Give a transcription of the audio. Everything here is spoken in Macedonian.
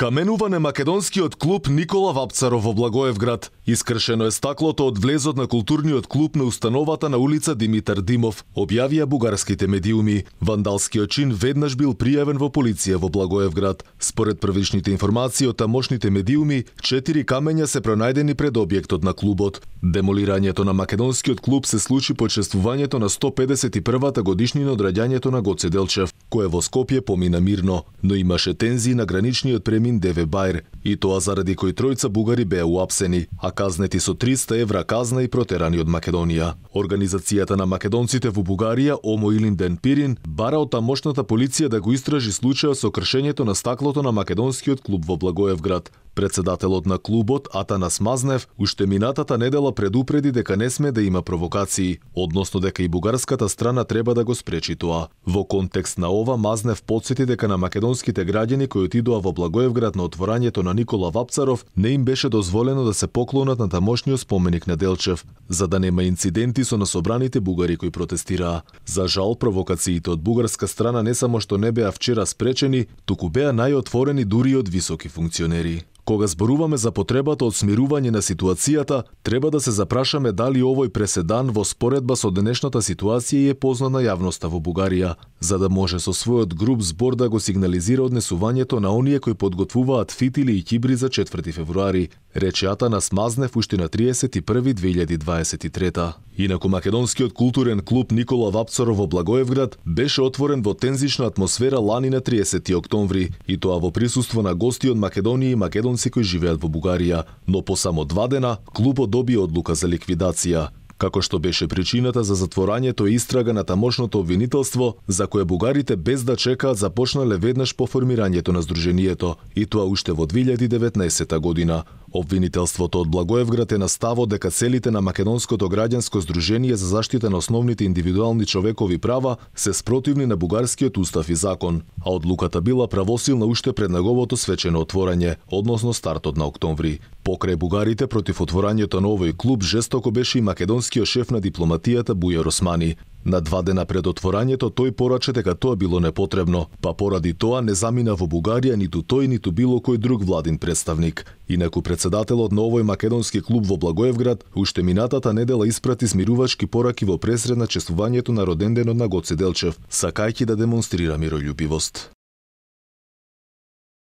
Каменуване македонскиот клуб Никола Вапцаров во Благоевград. Искршено е стаклото од влезот на културниот клуб на установата на улица Димитар Димов, објавија бугарските медиуми. Вандалскиот чин веднаш бил пријавен во полиција во Благоевград. Според првичните информации од тамошните медиуми, 4 камења се пронајдени пред објектот на клубот. Демолирањето на македонскиот клуб се случи по чествувањето на 151-та годишнина од раѓањето на Гоце Делчев, кое во Скопје помина мирно, но имаше тензии на граничниот премин Деве Бајр, и тоа заради кои тројца бугари беа уапсени, а казнети со 300 евра казна и протерани од Македонија. Организацијата на македонците во Бугарија, Омо Илинден Пирин, бара од тамошната полиција да го истражи случајот со кршењето на стаклото на македонскиот клуб во Благоевград. Председателот на клубот, Атанас Мазнев, уште минатата недела предупреди дека не сме да има провокации, односно дека и бугарската страна треба да го спречи тоа. Во контекст на ова, Мазнев потсети дека на македонските граѓани кои отидоа во Благоевград на отворањето на Никола Вапцаров не им беше дозволено да се поклонат на тамошниот споменик на Делчев, за да нема инциденти со насобраните бугари кои протестираа. За жал, провокациите од бугарска страна не само што не беа вчера спречени, туку беа најотворени дури од високи функционери. Кога зборуваме за потребата од смирување на ситуацијата, треба да се запрашаме дали овој преседан во споредба со денешната ситуација е познат на јавноста во Бугарија, за да може со својот груб збор да го сигнализира однесувањето на оние кои подготвуваат фитили и ќибри за 4 февруари, рече Атанас Мазнев уште на 31.2023. Инаку македонскиот културен клуб Никола Вапцаров во Благоевград беше отворен во тензична атмосфера лани на 30 октомври, и тоа во присуство на гости од Македонија и македонци кои живеат во Бугарија, но по само 2 дена клубот доби одлука за ликвидација. Како што беше причината за затворањето и истрага на тамошното обвинителство, за кое бугарите без да чекаат започнале веднаш по формирањето на здруженијето, и тоа уште во 2019 година. Обвинителството од Благоевград е на ставот дека целите на Македонското граѓанско здружение за заштита на основните индивидуални човекови права се спротивни на бугарскиот устав и закон, а одлуката била правосилна уште пред неговото свечено отворање, односно стартот на октомври. Покрај бугарите против отворањето на овој клуб жестоко беше и македонскиот шеф на дипломатијата Бујар Османи. На 2 дена пред отворањето тој порача дека тоа било непотребно, па поради тоа не замина во Бугарија ниту тој ниту било кој друг владин представник. Инаку председателот на овој македонски клуб во Благоевград уште минатата недела испрати смирувачки пораки во пресред на чествувањето на роденденот на Гоце Делчев, сакајќи да демонстрира мирољубивост.